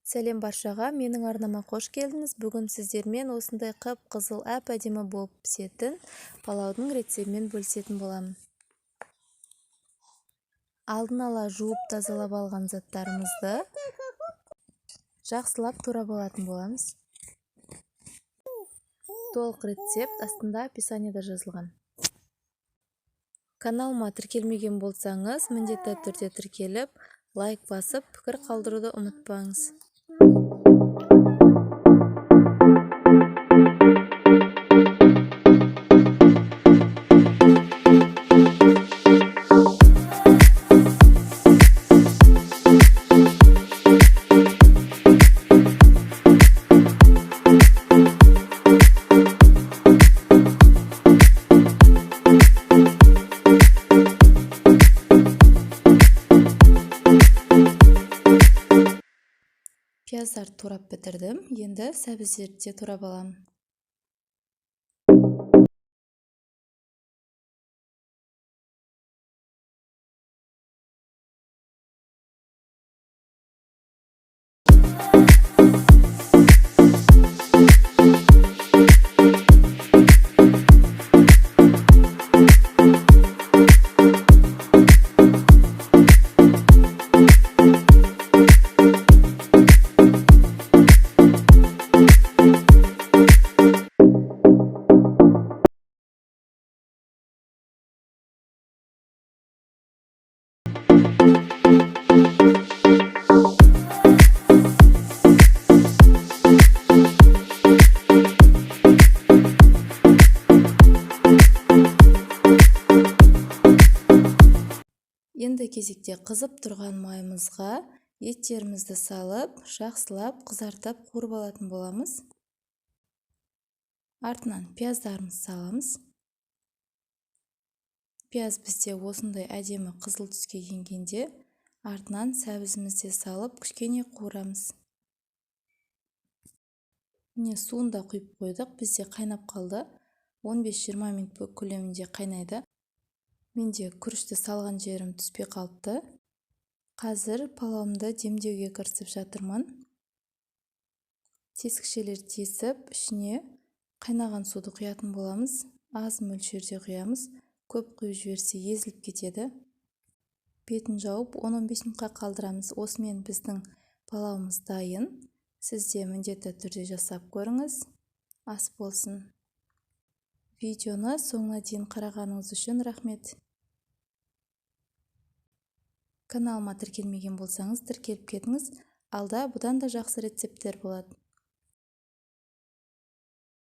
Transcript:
Сәлем баршаға, менің арнама қош келдіңіз. Бүгін сіздермен осындай қып-қызыл әп-әдемі болып пісетін палаудың рецептімен бөлісетін боламын. Алдын ала жуып тазалап алған заттарымызды жақсылап турап алатын боламыз. Толық рецепт астында описаниеда жазылған. Каналыма тіркелмеген болсаңыз, міндетті түрде тіркеліп, лайк басып, пікір қалдыруды ұмытпаңыз. Пияздарды турап бітірдім. Енді сәбіздерді де турап аламын. Енді кезекте қызып тұрған майымызға еттерімізді салып, жақсылап қызартып қуырып алатын боламыз. Артынан пияздарымызды саламыз. Пияз бізде осындай әдемі қызыл түске енгенде, артынан сәбізімізді салып, кішкене қуырамыз. Міне, суын да құйып қойдық, бізде қайнап қалды. 15-20 минут көлемінде қайнайды. Менде күрішті салған жерім түспей қалыпты. Қазір палауымды демдеуге кірісіп жатырмын. Тесікшелер тесіп, ішіне қайнаған суды құятын боламыз. Аз мөлшерде құямыз. Көп құйып жіберсе езіліп кетеді. Бетін жауып 10-15 минутқа қалдырамыз. Осымен біздің палауымыз дайын. Сіз де міндетті түрде жасап көріңіз. Ас болсын. Видеоны соңына дейін қарағаныңыз үшін рахмет. Каналыма тіркелмеген болсаңыз, тіркеліп кетіңіз. Алда бұдан да жақсы рецепттер болады.